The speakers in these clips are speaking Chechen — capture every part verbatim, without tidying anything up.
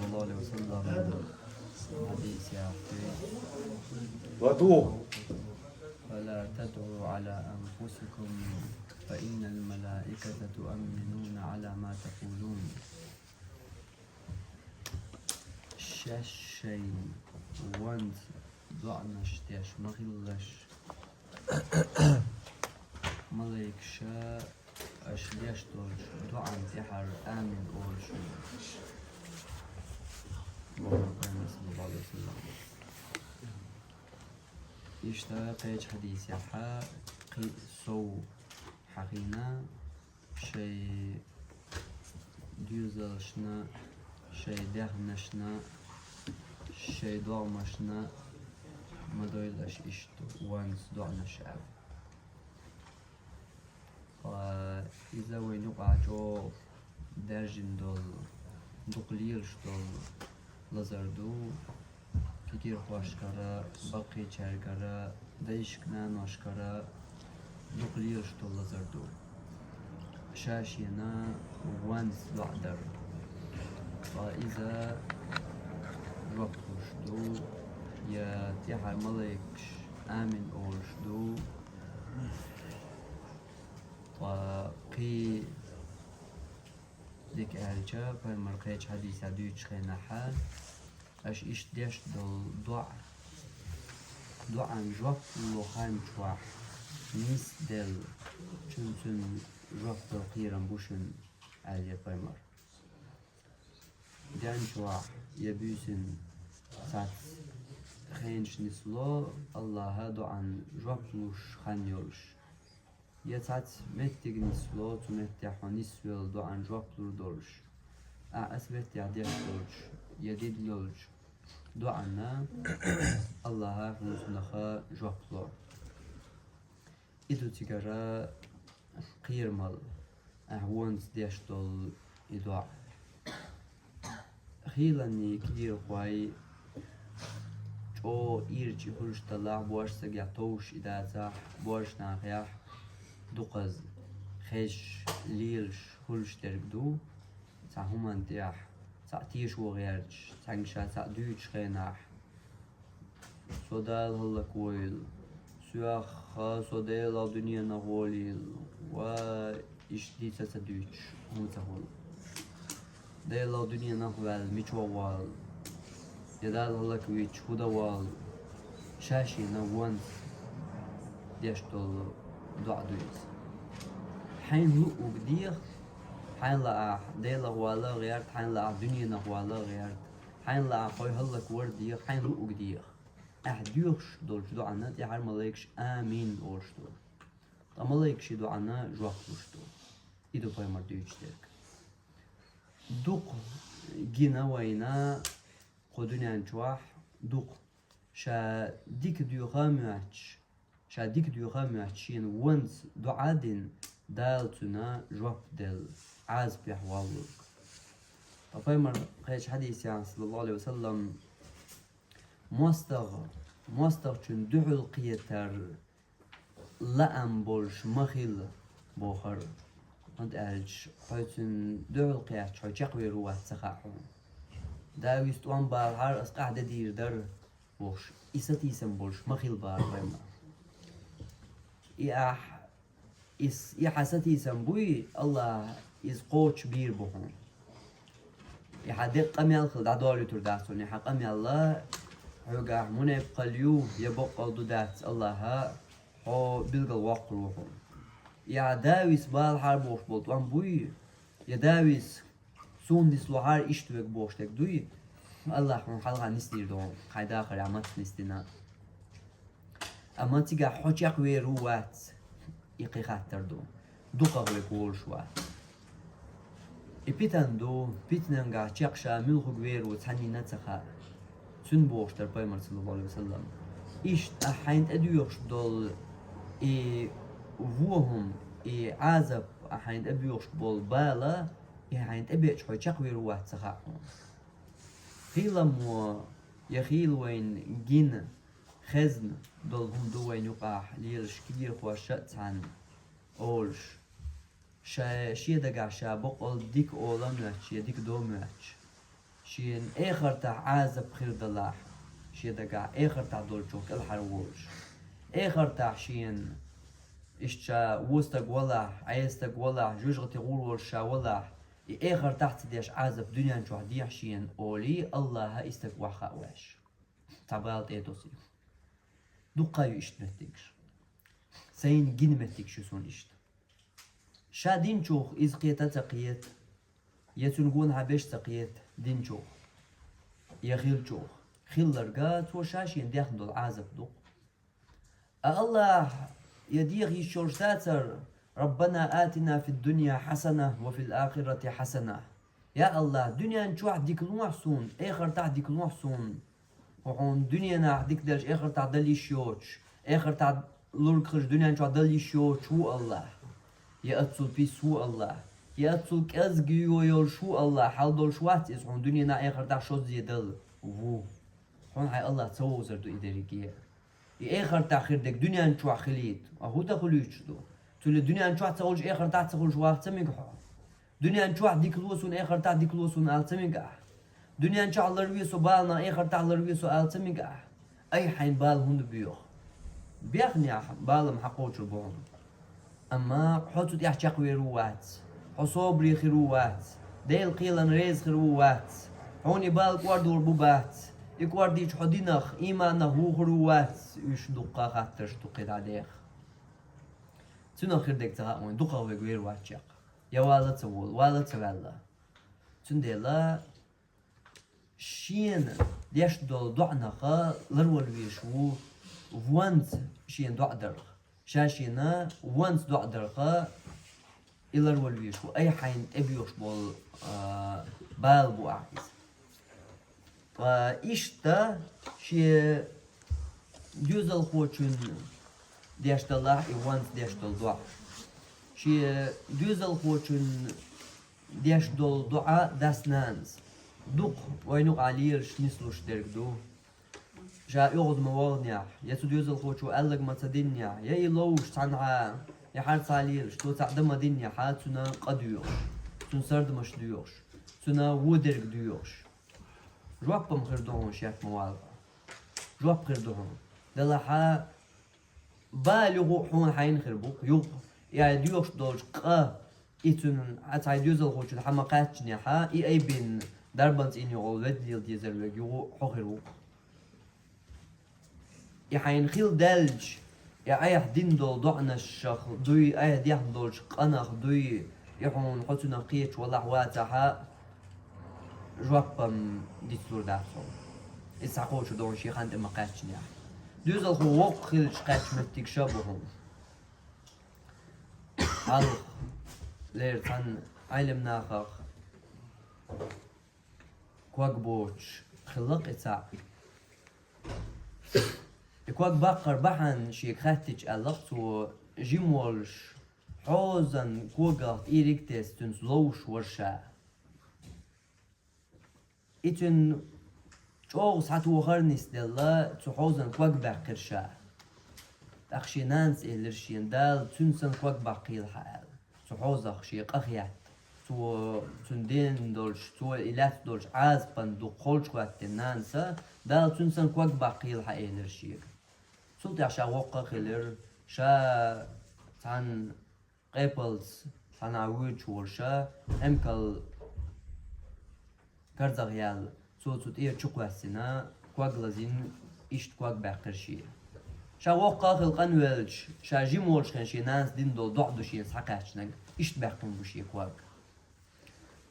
Саллаллаху алейхи ва саллям хадис яхтуй. Ваду. ولا تدعوا على أنفسكم فإن الملائكة يؤمنون على ما تقولون. Шаьш шайн ванз доӀанаш деш ма хилалаш. Малайкаша аша деш долча доӀан тӀехьара амин олуш. Мухаммад саллаллаху алейхи ва саллям. Иштта кхечу хьадисехь кхин сов хьахийна, шайн доьзалшна, шайн даьхнашна, шайн догӀмашна ма дойла аша иштта ванз доӀанаш аьлла. Ткъа иза вайна юкъахь чӀогӀа даьржина долу, дукха лелаш долу лазар ду. Кегийрхошкара, баккхийчаьргара, дайшка-наношкара дукха лелаш долу лазар ду. Ша-шена ванз доӀа дар. Ткъа иза жоп луш ду, я тӀаьхьара малайкаш амин олуш ду. Ткъа кхин дика аьлча, пайхамар кхечу хьадисехь дуьйцучу хенахь, аша иштта деш долу доӀа, доӀан жоп ло хан чохь нисделла, цуьнан цуьнан жоп ло кхерам бу шуна, аьлла пайхамар. Ден чохь я буьйсанна цхьацца хенаш нисло, Аллаха доӀан жоп луш хан йолуш. Я цхьацца меттиг нисло, цу меттехь хьо нисвелла доӀан жоп лур долуш. Ахь аса меттехь деш долчу, я дидла йолчу доӀанна Аллаха хӀинца наха жоп ло. И ду цигара кхерамал, ахь вонца деш долу и доӀа. Хийланний кегийрхой чӀогӀа ирча хуьлуш талахь, боьрша стагехь товш и дацахь, боьрша нахехь дукхаза хезаш, лелаш хуьлуш дерг ду, цхьа хӀуманна тӀехь, цхьаъ тешо гӀерташ, цхьаьнга ша цхьаъ дуьйцучу хенахь, со Дала хӀаллаквойла, соьх а, со Делах дуьненах волийла, ва иштта дийца ца дуьйцуш хӀума ца хуьлу. Делах дуьненах ваьлла мича вогӀу вала, я Дала хӀаллаквича хӀун дан вала, ша-шена вонца деш долу доӀа ду иза. Хьайна луъург деха, хьайна лаахь Делах вала а гӀерта, хьайна лаахь дуьненах вала а гӀерта, хьайна лаахь хьо хӀаллаквар а деха, хьайна луъург деха. Ахь доьхуш долчу доӀанна тӀаьхьара малайкаш амин олуш ду. Ткъа малайкаш и доӀанна жоп луш ду. И ду пайхамар дуьйцуш дерг. Дукха гина вайна кху дуьнен чохь, дукха. Ша дика доьха а моьттуш, ша дика доьха а моьттуш, шена вонца доӀа а дина, Дала цунна жоп делла, Ӏазапехь валлург. Ткъа пайхамар кхечу хьадисехь, саллаллаху алейхи ва саллам, мостагӀа, мостагӀчун дуьхьал кхетар лаам болуш ма хила, бохура. ХӀунда аьлча хьо цуьнан дуьхьал кхетча, хьо чекхвер ву вац ца хаьа хьуна. Давис тӀом балахьара, ас къахь де дийр дара, бохуш, и сатийсам болуш ма хила, бохура пайхамар. И ахь, и с-, и хьан сатийсам буй, Аллаха иза кхочуш бийр бу хьуна. И хьан декъа къамел хила дӀадолуьйтур дац хьуна, и хьан къамел а, хьоьгахь мунепкъал ю я боккъал ду дац Аллаха, хьо билгал воккхур ву хьуна. Я Давис балахьара бохуш болу тӀом буй, я Давис суна нислохьара иштта верг бохуш дерг дуй, Аллах хьуна хьалха нисдийр ду хьуна, хьайн дахарехь маца нисдина. Амма цигахь хьо чекхвер ву вац, и кхин хаттар ду. Дукхах верг волуш вац. И питана ду, питанангахь чекх ша муьлхарг вер ву цхьаннина а ца хаьа. Цуьнан бохуш дара пайхамар, саллаллаху алейхи ва саллам. Иштта ахь хьайна тӀедоьхуш долу и вон хӀума, и Ӏазап, ахь хьайна тӀебоьхуш болу бала, и хьайна тӀебеача хьо чекхвер ву вац ца хаьа хьуна. Хийламо я хийла вайна гина, хезна долу хӀума ду вайна юкъахь лелаш кегийрхоша а цхьаьна олуш. Ша, шен дагахь ша боккъал дика ола а моьттуш, я дика до а моьттуш. Шен эхартахь Ӏазап хир далахь, шен дагахь эхартахь долчух кӀелхьарволуш, эхартахь шен иштта ша вон стаг валахь, Ӏеса стаг валахь, жоьжахати гӀур волуш ша валахь, и эхартахь ца деш Ӏазап дуьнен чохь дехьа шена олий, Аллаха и стаг охьахаа ваьш. Цхьа бала тӀе а тосий. Дуккха а ю иштта меттигаш. Сайна гина меттигаш ю суна иштта. Ша динчух иза кхета а ца кхета, я цуьнан гонахьа беш а ца кхета динчух, я хиллачух. Хилларг цо ша шена дехна долу Ӏазап ду-кх. А Аллаха, я деха йиш йолуш дацара: «Раббана атина фид-дунья хьасана ва фил-ахирати хьасана». Я Аллах, дуьнен чохь дика лохьа суна, эхартахь дика лохьа суна. Хьо хьуна дуьненахь дика делча, эхартахь дала йиш йоцуш, эхартахь лург хилча дуьнен чохь дала йиш йоцуш ву Аллах. Я аццул пис ву Аллах. Я аццул кӀезиг йо йолуш ву Аллах, хьал долуш вац иза, хьуна дуьненахь, эхартахь шозза дала ву. Хьуна хьайн Аллах ца вовзар ду и дерриге. И эхартахь хир дерг дуьнен чохь хилийта, а хӀун дан хуьлуьйтуш ду? Цуьнан дуьнен чохь ца хуьлуш, эхартахь ца хуьлуш ваха ца мега хьо? Дуьнен чохь дика ло суна, эхартахь дика ло суна ала ца мега ахь? Дуьнен чохь ларве со баланах, эхартахь ларве со ала ца мега ахь? Ай, хьайн бала хӀунда боьху? Бехнехь, бала-м хьан кхочур бу хьуна. Амма хьо цу тӀехь чекхвер ву вац, хьо собаре хир ву вац, Делан кхелана реза хир ву вац, хьуна и бала кӀордор бу бац, и кӀордийча хьо динах, ийманах вухур ву вац, уьш дуккха хаттарш ду кхин дӀа деха. Цуьнах хир дерг ца хаьа вайн, дукхах верг вер вац чекх. Я вала а ца волу, вала а ца ваьлла. Цундела шена деш долу доӀанах ларвала везаш ву вонца шена доӀа дарх. Ша шена вонца доӀа дарх и ларвала везаш ву. Ай, хьайна тӀебоьхуш болу, а, бала бу ахь иза. Ткъа иштта шен доьзалхочун деш далахь и вонца деш долу доӀа. Шен доьзалхочун деш долу доӀа дас-нанас дукха вайна юкъахь лелаш нислуш дерг ду. Ша оьгӀаз ма ваханехь, я цу доьзалхочо аьлларг ма ца динехь, я и ловзуш цхьанхьа, я хьарцхьа лелаш, цо цхьаъ дан ма динехь, цуьнан къа доьхуш, цуьнан сардамаш доьхуш, цуьнан вон дерг доьхуш. Жоп-м хир ду хьуна шек ма валахь. Жоп хир ду хьуна. Делахь а бала юха а хьуна хьайна хир бу-кх, юха а. И хьайн доьхуш долчу къа, и цуьнан, хьан цхьа доьзалхочун хьан ма кхаьччинехь, и айбина дарбан цӀийнан йогӀу ведда лела дезар верг юха а хьо хир ву-кх. И хьайна хила даьлча, и айхьа дина долу доӀанашах дуй, айхьа дехна долчу къанах дуй, и хьуна хьо цуьнах кхеташ валахь вацахь а, жоп-м дицлур дац хьуна. Иза схьакхочур ду хьуна шен хан тӀе ма кхаьччинехь. Доьзалхо воккха хилча кхаьчча меттигаш а бу хьуна. Хьалха леррина цхьана Ӏелам нахах ког боцуш хилла-кх и цхьаъ. И ког баккхар бахьана шега хаьттича аьлла-кх цо, жима волуш, хьозан когах тӀийриг а тесна, цуьнца ловзуш вара ша. И цуьнан чӀогӀа схьатохар нисделла, цу хьозан ког баьккхира ша. ТӀаккха шен нанас элира шена: «Дала цуьнан санна ког баккхийла хьан», — аьлла. Цу хьозах шен къа хетта. Цо цуьнан ден долчу, цо и лаьцна долчу Ӏазапан дукха холчу хӀоьттина нанас: «Дала цуьнан санна ког баккхийла хьан», — элира шега. Цул тӀаьхьа ша воккха а хилира, ша цхьана къепалца цхьанхьа воьдуш волуш, Ӏемкал карзах яьлла, цо цу тӀера чу кхоьссина, ког лазийна, иштта ког баьккхира шен. Ша воккха а хилла къанвелча, ша жима волчу хенахь шен нанас дина долу доӀа ду шена схьакхаьчнарг, иштта баьккхина бу шен ког.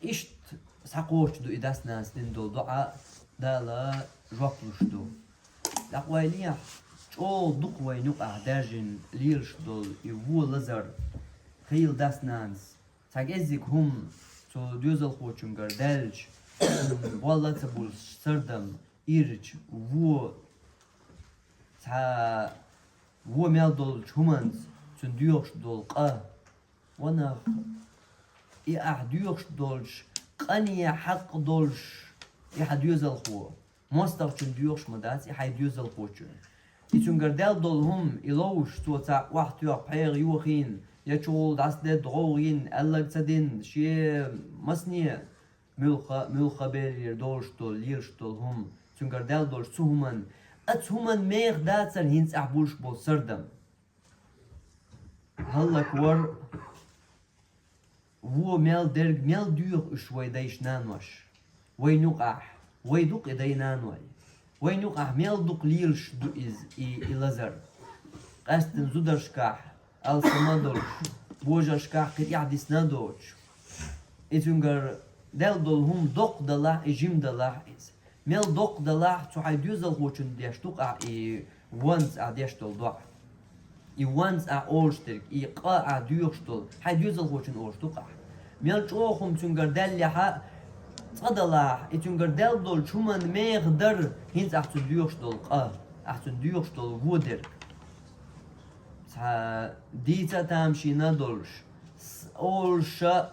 Иштта схьакхочуш ду и дас-нанас дина долу доӀа, Дала жоп луш ду. ТӀаккха вай лехьа, чӀогӀа дукха вайна юкъахь даьржина лелаш долу и вон лазар, хийла дас-нанас, цхьа кӀеззиг хӀума цу доьзалхочуьнгара даьлча, болла а ца буьллуш сардам, ирча, вон, цхьа вон мел долчу хӀуманца цуьнан доьхуш долу къа. Ванах, и ахь доьхуш долчу къане хьакъ долуш, и хьан доьзалхо. МостагӀчун доьхуш ма дац и хьайн доьзалхочун. И цуьнгара даьлла долу хӀума, и ловзуш, цо цхьаъ охьатоьхна, пхьегӀа йохийна, я чугӀула дӀасадедда гӀовгӀа йина, аьлларг ца дина, шен масане муьлхха, муьлхха берригара долуш долу, лелаш долу хӀума, цуьнгара даьлла долуш цу хӀуманна, а цу хӀуманна меха дацара хӀинца ахь болуш болу сардам. ХӀаллаквар, вон мел дерг, мел доьху уьш вай дайша нанош? Вайн юкъахь, вай ду-кх и дай-наной. Вайн юкъахь мел дукха лелаш ду иза, и, и лазар. Къаьсттина зударшкахь алсам а долуш, божаршкахь кхин тӀаьхьа дисна а доцуш. И цуьнгара даьлла долу хӀума доккха далахь, и жима далахь иза. Мел доккха далахь, цу хьайн доьзалхочунна деш ду-кх ахь и вонца ахь деш долу доӀа. И вонца ахь олуш дерг, и къа ахь доьхуш долу, хьайн доьзалхочунна олуш ду-кх ахь. Мел чӀогӀа хӀума цуьнгара даьллехь а, цкъа далахь, и цуьнгара даьлла долчу хӀуманна меха дара хӀинца ахь цунна доьхуш долу къа, ахь цунна доьхуш долу вон дерг. Цхьа дийца а тамашийна а долуш, с-, олуша,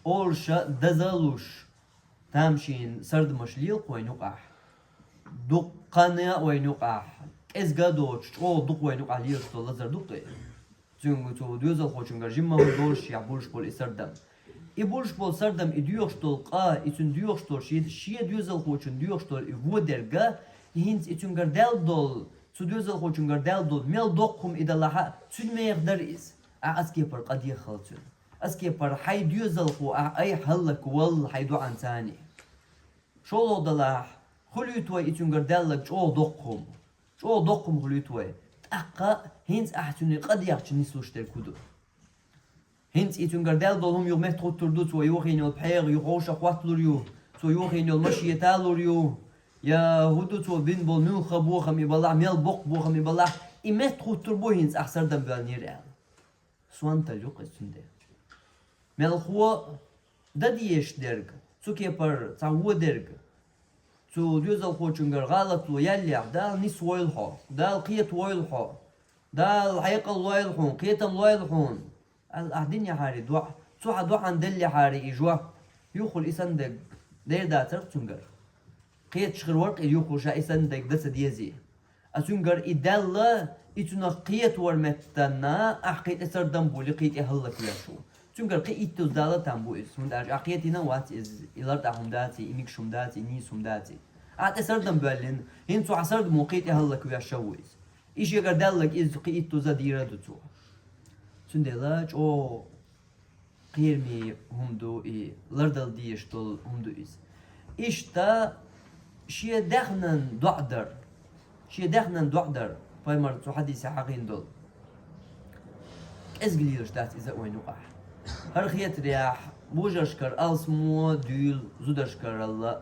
олуша даза а луш, тамашийна сардамаш лела-кх вайн юкъахь. Дуккха а вайн юкъахь, кӀезга а доцуш, чӀогӀа дукха вайн юкъахь лелаш долу лазар ду-кх и. Цуьнга цу доьзалхочуьнгара жимма хӀума долуш, яхь болуш болу и сардам. И болуш болу сардам, и доьхуш долу къа, и цуьнан доьхуш долу шен, шен доьзалхочунна доьхуш долу и вон дерг, и хӀинца и цуьнгара даьлла долу, цу доьзалхочуьнгара даьлла долу мел доккха хӀума и далахь а, цуьнан меха дара иза. Ахь аса кепара къа деха хала цуьнан. Аса кепара хьайн доьзалхо ахь айхьа хӀаллаквалла хьайн доӀанца. ШолгӀа далахь, хуьлуьйту вай и цуьнгара даьлларг чӀогӀа доккха хӀума. ЧӀогӀа доккха хӀума хуьлуьйту вай. ТӀаккха хӀинца ахь цуьнан къа дехча нислуш дерг хӀун ду? ХӀинца и цуьнгара даьлла долу хӀума юха меттахӀуттур ду, цо йохийна йолу пхьегӀа юха вовшах хӀотталур ю, цо йохийна йолу машен талур ю, я хӀун ду цо бина болу муьлхха бохам и балахь, мел боккха бохам и балахь, и меттахӀуттур бу хӀинца ахь сардам боьллинера аьлла. Сонталла ю-кх иза цуьнан. Мелхо дан дезаш дерг, цу кепара цхьа вон дерг, цу доьзалхочуьнгара гӀалатло яьллехь, Дала нисвойла хьо, Дала кхетавойла хьо, Дала хьекъал лойла хьуна, кхетам лойла хьуна, аьлла ахь динехьара и доӀа, цу хьан доӀанна деллехьара и жоп, юххула и санна дерг дер дацара-кх цуьнгара. Кхеташ хир вара-кх и юххула ша и санна дерг дан ца дезий. А цуьнгара и даьлла, и цунах кхетавар меттанна, ахь кхин тӀе сардам буьллий, кхин тӀе хӀаллаквеш ву. Цуьнгара кхин иттаза Дала там бу иза, хӀунда аьлча ахь кхетийна а вац иза, и лартӀахь хӀума даций, и мегаш хӀума даций, и нийса хӀума даций. Ахь тӀе сардам боьллина, хӀинца цу хьан сардамах кхин тӀе хӀаллаквеш а ву иза. И шегара даьлларг иза кхин иттаза дийр а ду цо. Цундела чӀогӀа кхераме хӀума ду и, лардала дезаш долу хӀума ду иза. Иштта шен даьхнин доӀа дар. Шен даьхнин доӀа дар, пайхамар цу хьадисехь хьахийна долу. КӀезиг лелаш дац иза а вайн юкъахь. ХӀара хетарехь, божаршкара алсамо дуьйла зударшкаралла.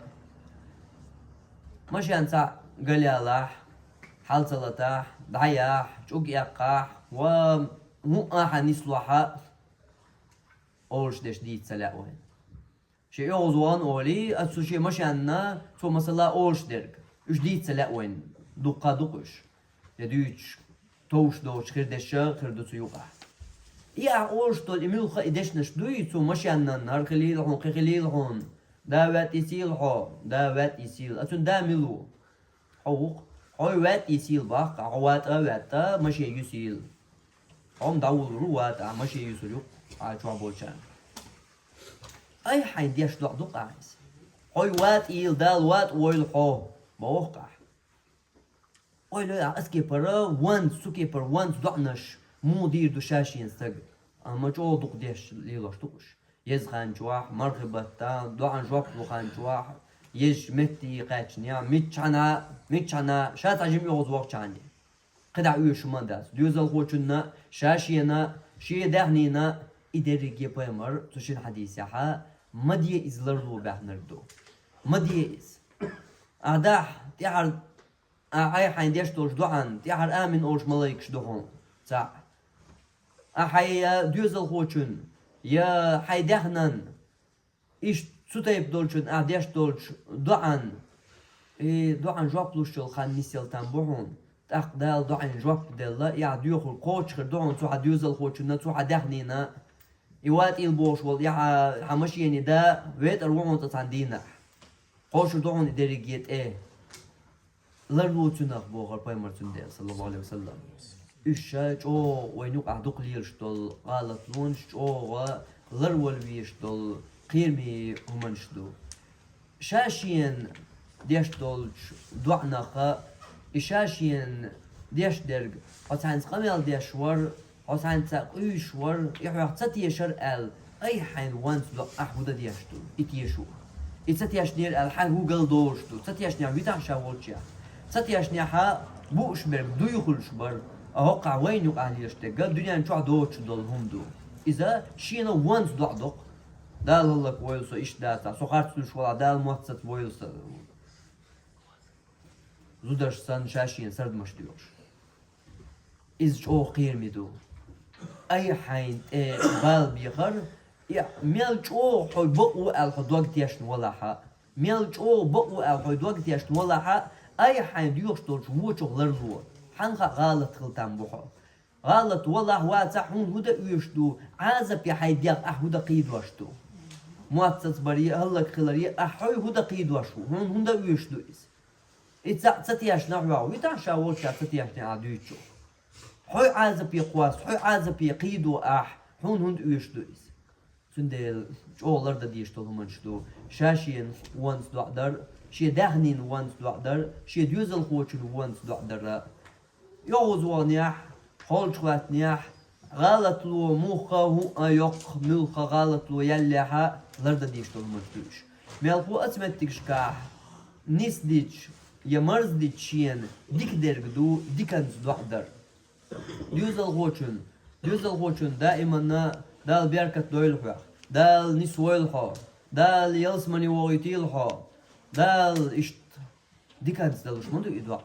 Машен цхьаъ галъялахь, хьал ца латахь, дӀаяхь, чӀуг эккхахь, ва хӀун ахьа нислохьа, олуш дерш дийца ца лаьа вайна. Шен оьгӀаз вахана олий, а цу шен машенна, цо масала олуш дерг. Уьш дийца ца лаьа вайна, дуккха а ду-кх уьш. Я дуьйцуш, товш доцуш хир дерш а хир ду цу юкъахь. И ахь олуш долу и муьлхха а и дешнаш дуй, цу машенна, хӀара хилийла хьуна, кхин хилийла хьуна, да ваьтта йисийла хьо, да ваьтта йисийла. А цуьнан да мила ву? Хьо ву-кх. Хьо ваьтта йисийла боху-кх, хьо ватӀа а ваьтта, машен юьсийла. Хьо-м дӀавуллур ву ватӀа, ахь машен юьсур ю-кх, ахь чохь болчарна. Айхьа хьайн деш доӀа ду-кх ахь иза. Хьо ватӀийла, Дала ватӀа войла хьо, боху-кх ахь. Ойла йо ахь, аса кепара ванца, цу кепара ванца доӀанаш муха дийр ду ша-шена стаг, амма чӀогӀа дукха деш лелош ду-кх уьш. Еза хан чохь, мархи баттахь, доӀан жоп лу хан чохь, езачу метте кхаьчнехь, миччахьана, миччахьана, ша цхьа жима оьгӀаз вахчахьана. КхидӀа оьшуш хӀума дац. Доьзалхочунна, ша-шена, шен даьхнина, и дерриге пайхамар цу шина хьадисехьа, ма де иза ларло баьхнарг ду. Ма де иза. Ахь дахь, тӀаьхьара Ахьа хьайн деш долчу доӀан тӀаьхьара амин олуш малайкаш ду хьуна цхьаъ. Ахьа я доьзалхочун, я хьайн даьхнан, иштта цу тайпа долчун ахьа деш долчу доӀан, и доӀан жоп луш йолу хан нисъяла там бу хьуна. ТӀаккха Дала доӀан жоп делла, и ахьа доьхург кхочуш хир ду хьуна цу хьан доьзалхочунна, цу хьан даьхнина. И ватӀийла бохуш волу, я хьан, хьан машене да, ветӀар ву хьуна цкъа цхьана дийнахь. Кхочур ду хьуна и дерриге тӀе. Ларло цуьнах бохура пайхамар цундела, саллаллаху Ӏалайхи ва саллам. Уьш ша чӀогӀа вайн юкъахь дукха лелаш долу гӀалатлонаш, чӀогӀа ларвала везаш долу кхераме хӀуманаш ду. Ша шена деш долчу доӀанах, и ша шена деш дерг, хьо цхьаьнца къамел деш вара, хьо цхьаьнца къуьйсуш вара, и хьох ца тешара аьлла, айхьа хьайна ванца доӀа ахь хӀун дан деш ду, и теша. И ца тешнера аьлла, хьайн хӀун гал долуш ду, ца тешнехь витахь ша волчех. Ца тешнехь бууш берг дуй хуьлуш бара, а хӀокхахь вайна юкъахь лелаш дерг дуьнен чохь доцуш долу хӀума ду. Иза шена ванца доӀа доккху. Дала хӀаллаквойла со, иштта дацахь, со харц луьйш валахь, Дала моццаца войла со. Зударша санна ша шена сардамаш доьхуш. Иза чӀогӀа кхераме ду. Айхьа хьайна тӀе бала бехар, и мел чӀогӀа хьо бакъ ву аьлла хьо дог тешна валахь а, мел чӀогӀа бакъ ву аьлла хьо дог тешна валахь а, айхьа хьайна доьхуш долчу вочух ларло. Хьан хаьа гӀалат хила там бу хьо. ГӀалат валахь, вацахь, хьуна хӀун дан оьшуш ду, Ӏазапе хьайн дегӀ ахь хӀун дан кхийдош ду? Моццаца баре а, хӀаллакьхиларе а, ахь хьуна хӀун дан кхийдош ву, хьуна хӀун дан оьшуш ду иза? И цхьаъ ца тешна хьох, витахь ша волчех ца тешнехь ахь дуьйцучух. Хьо Ӏазапе кхосса, хьо Ӏазапе кхийдо ахь, хьуна хӀунда оьшуш ду иза? Цундела чӀогӀа лардан дезаш долу хӀуманаш ду: ша шена ванца доӀа дар, шен даьхнина ванца доӀа дар, шен доьзалхочунна ванца доӀа дар. ЙогӀуз ваханехь, холчу хӀоьттинехь, гӀалатло муха, хӀун а йоккха, муьлхха гӀалатло яьллехь а, лардан дезаш долу хӀуманаш ду уьш. Мелхо а оцу меттигашкахь нисдича я марздича шена дика дерг ду диканца доӀа дар. Доьзалхочун, доьзалхочун даиманна Дала беркат дойла хьох, Дала нисвойла хьо, Дала ялсамане вохуьйтийла хьо, Дала иштта диканца далуш ма ду и доӀа.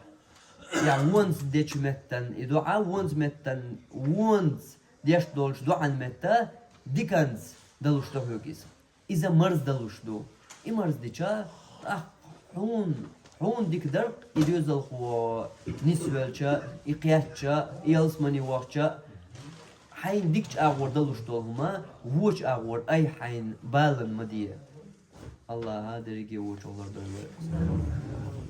Я вонца дечу меттан и доӀа, вонца меттан, вонца деш долчу доӀан метта диканца далуш ду хьоьга иза. Иза марздалуш ду. И марздича, тӀаккха хьуна, хьуна дика дар, и доьзалхо нисвелча, и кхечча, и ялсамане вахча, хьайна дикачу агӀор далуш долу хӀума, вочу агӀор айхьа хьайна балан ма де. Аллаха дерриге вочух лардойла вай.